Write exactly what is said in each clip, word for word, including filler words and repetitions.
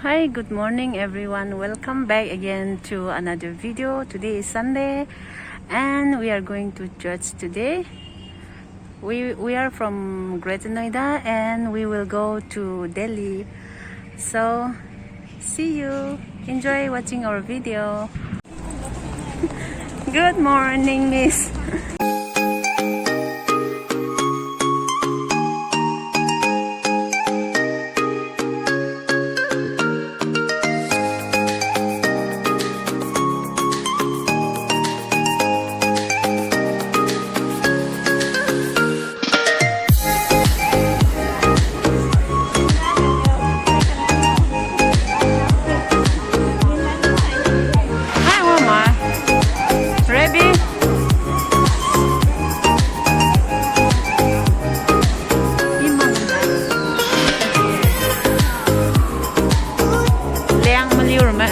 Hi, good morning, everyone. Welcome back again to another video. Today is Sunday, and we are going to church today. We, we are from Greater Noida, and we will go to Delhi. So, see you. Enjoy watching our video. Good morning, miss. Hi, Mama. Ready? Liang maliu rame.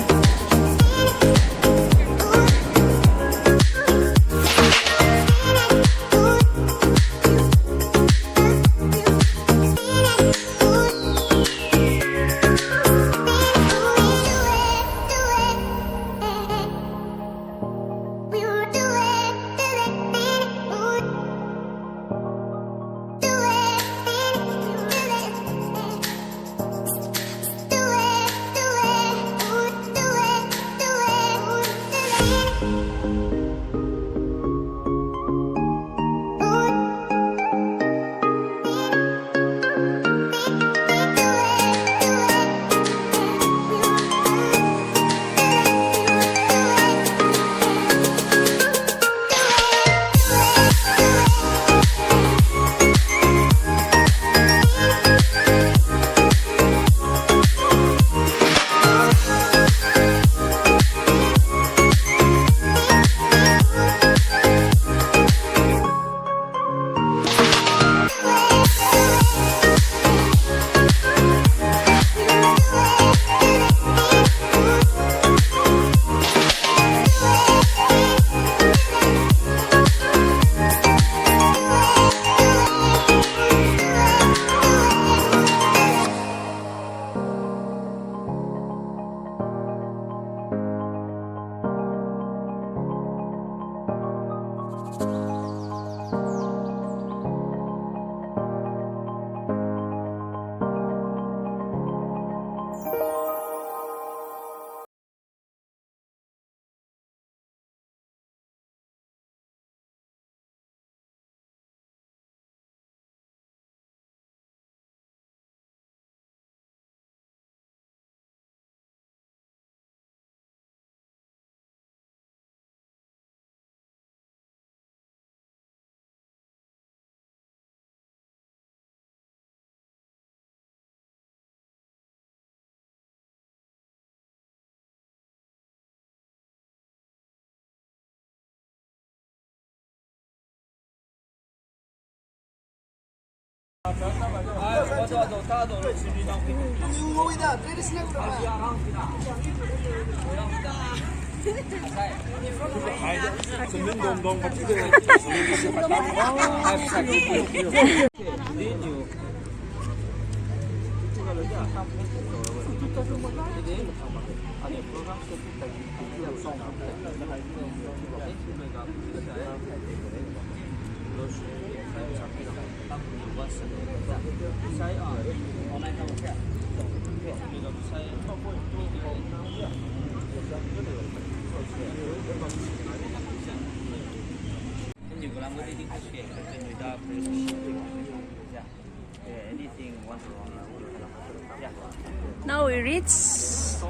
Now we reach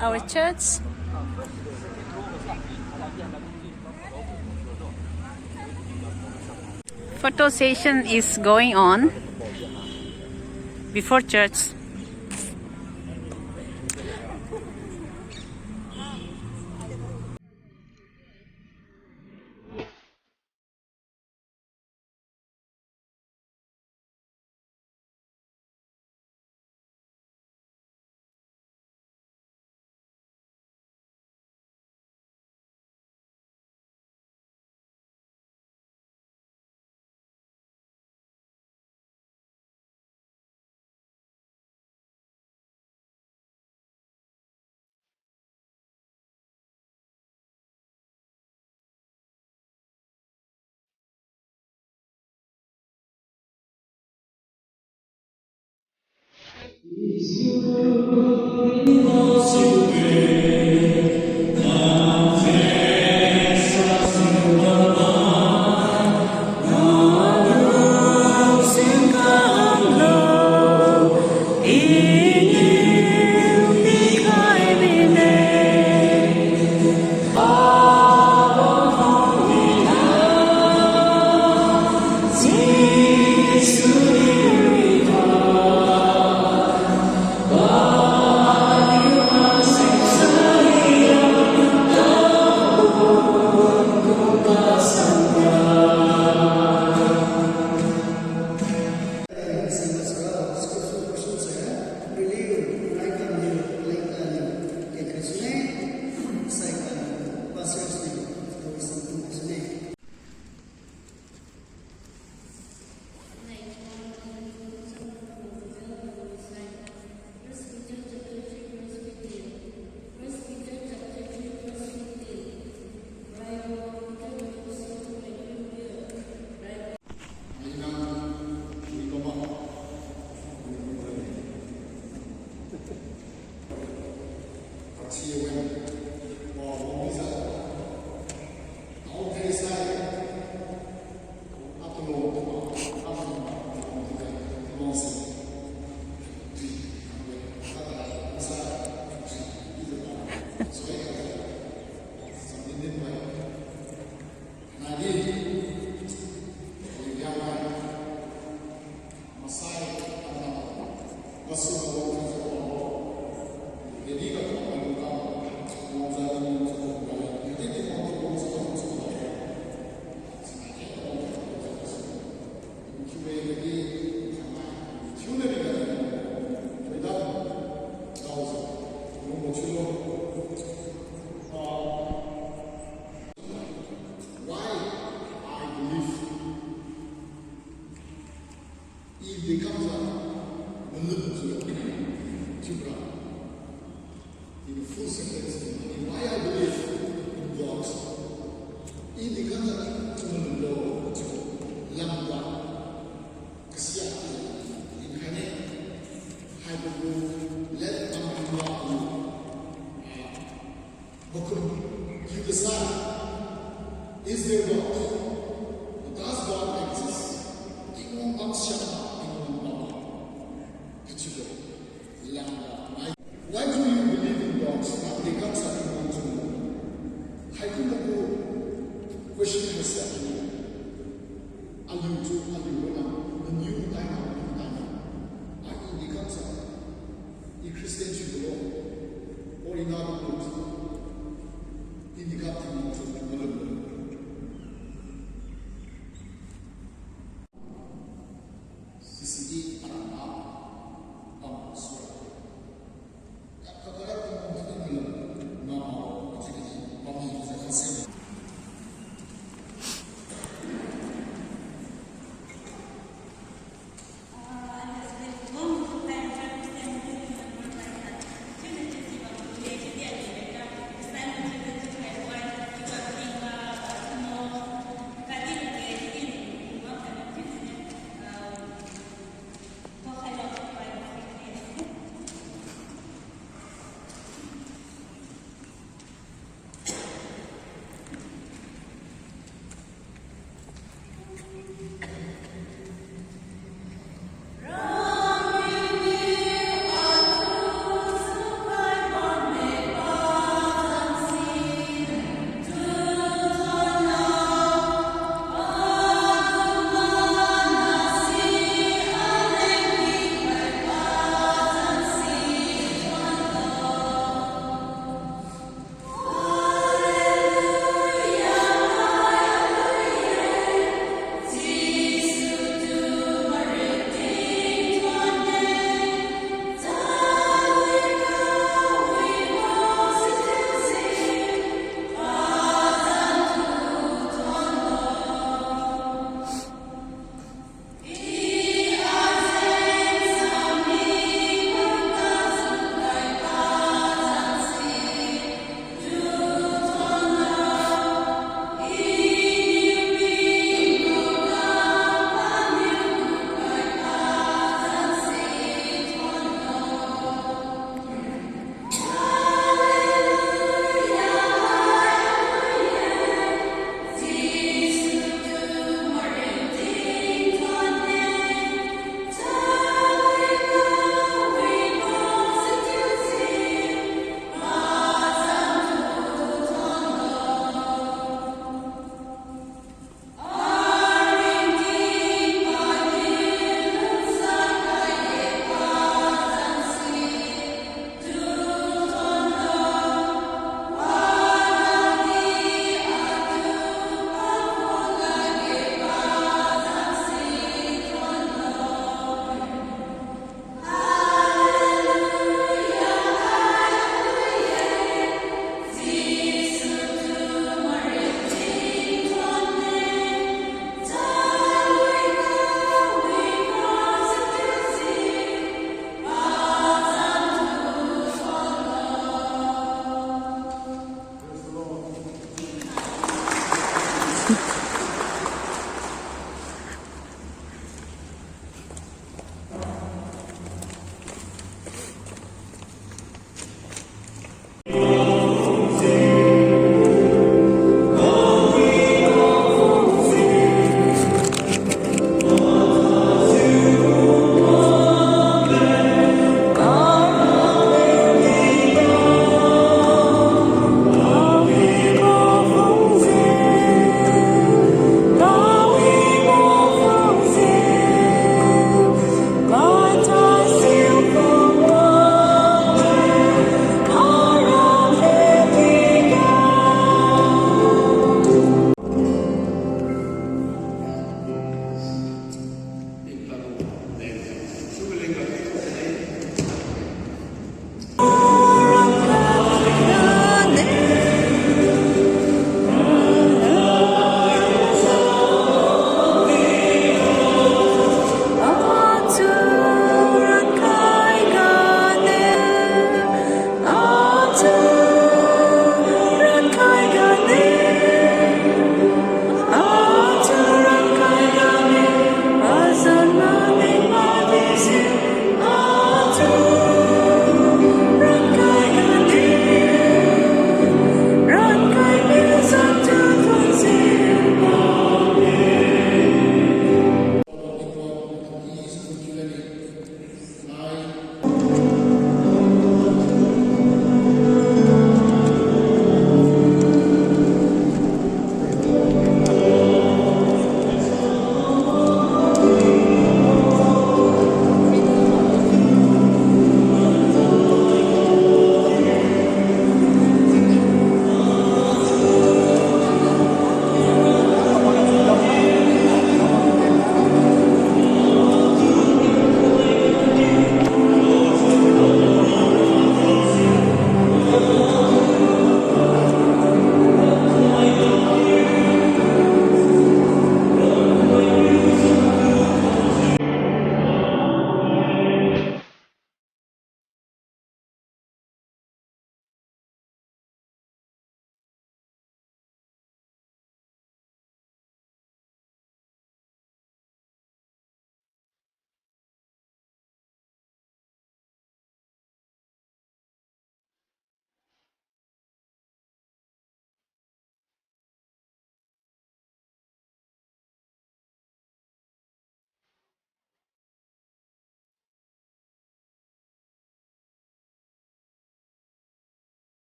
our church. Photo session is going on before church. Why I believe. I dekamjiu malum jiu chiubora. In the full sentence, why I believe in God. I dekamjiu chiu malumbo chiu lamga kasia i dinkhaine. Haibo gu let am lamga, ah, Makum, you decide. Is there God? Does God exist? Tingwang bam siakma, Tingwang bam. Kachiubo. Lamga. Why do you believe in God? Nang dekamsa Tingwang chunbo. Haikumbo gu question haise aliu. Aliu tu, aliu gu lam. Naniu matai, naniu matai. Ai i dekamsa. I Christian chiubo lo, or in other words, i niga Tingwang tu malum lo. Sisidi paramba, pam sura. Ka, ka, ka, Tingwang tu malum, mama, chiudi, pam ni, sa, sa, sa.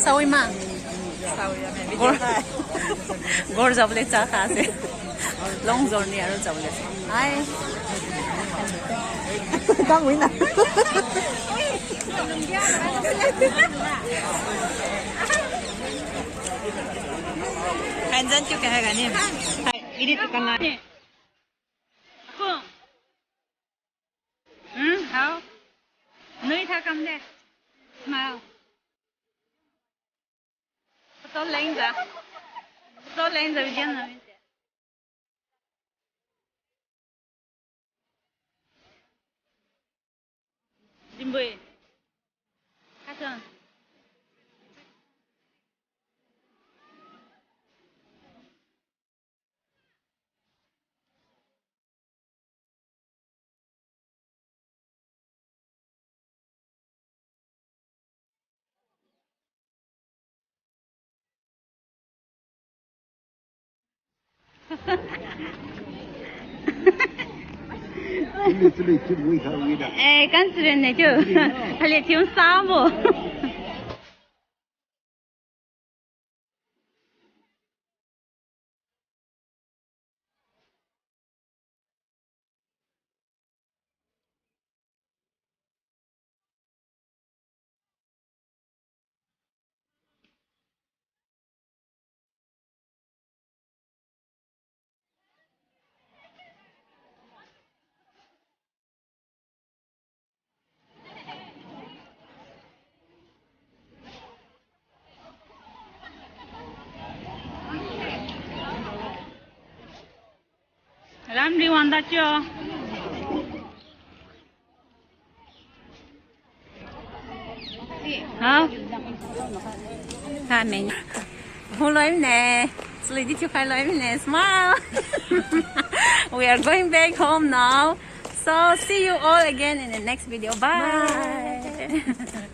Sawi ma. Ghor, ghor jabole cha kha se. Long journey aro jabole. Hai. Kang wina. Hanjan kyu kaha gani. Hai, idi tu kana. Kung. Hmm, how? Nui tha kam de. Smile. Photo leng ja. Photo leng ja, video na mi se. Dimbui. Kasan. Eh, kan seren ne kyo. Hale thiu sa mo. Ramri wang da chiu. Hao. Ha, men. Hu loi ne. Suli di chiu khai loi ne. Smile. We are going back home now. So, see you all again in the next video. Bye. Bye.